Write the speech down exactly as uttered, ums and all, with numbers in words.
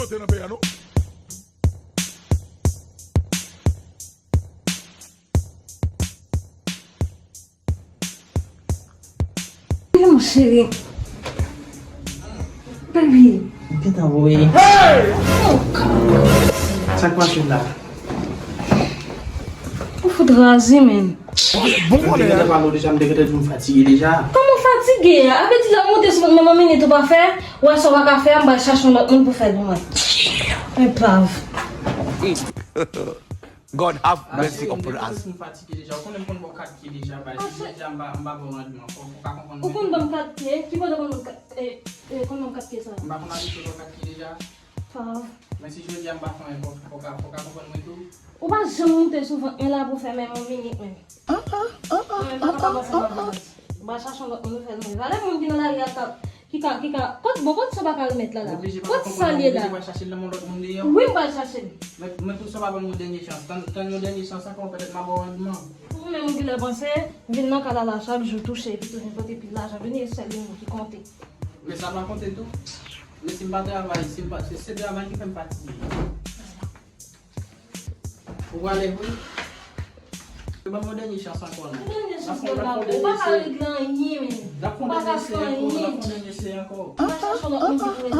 Yo te nan peyi a, non? Mon chéri. Baby. Gentan voye. Oh God. Sa k pase la? Ou fout razi, men. Bon, bon, m te gentan pale w deja, m te gentan di w m fatige deja. Kòman w fatige? A vle di lè w monte sou mwen, manmi, ou pa fè? Ou wè sa w pa ka fè a, m pral chache yon lòt moun pou fè l pou mwen. Enpav. God have mercy upon us. M fatige deja. Ou konnen m konn ba w kat pye deja, bay. Si jodi a m pa, m pa ba w randman, fò, fò w ka konprann mwen tou. Ou konn ban m kat pye? Ki kote w konn ban m kat, eh, eh, konn ban m kat pye sa? M pa konn abitye ba w kat pye deja. Pav. Men si jodi a m pa fè anyen, fò, fò w ka, fò w ka konprann mwen tou. Ou pa janm moute sou vant mwen la pou fè menm yon minit menm. Mwen menm pa kapab ansanm avè w. M pral chache yon lòt moun pou fè l mwen. Valè moun ki nan lari a k ap Ki ka, ki ka, kot, bon, kot sa w pa ka remèt la la? Kot sa l ye la? Wi, m pral chache l. Men, men pou sa w pa ban m yon dènye chans. Tann, tann yon dènye chans ankò, petèt m a ba w randman. Ou menm ou genlè panse, vin nan kay la la chak jou, touche, epi tounen pote pil lajan, vini e sèl li menm ki konte. Men sa pa konte tou. Men si m pa travay, si m pa, se, se travay ki fè m fatige. Ou prale vre? Ban m yon dènye chans ankò, non. Yon dènye chans, bon, la, ou pa ka regle anyen, men. Ou pa ka fè anyen. N ap fè yon dènye esey ankò. Ou pa chache yon lòt moun ki pou rete.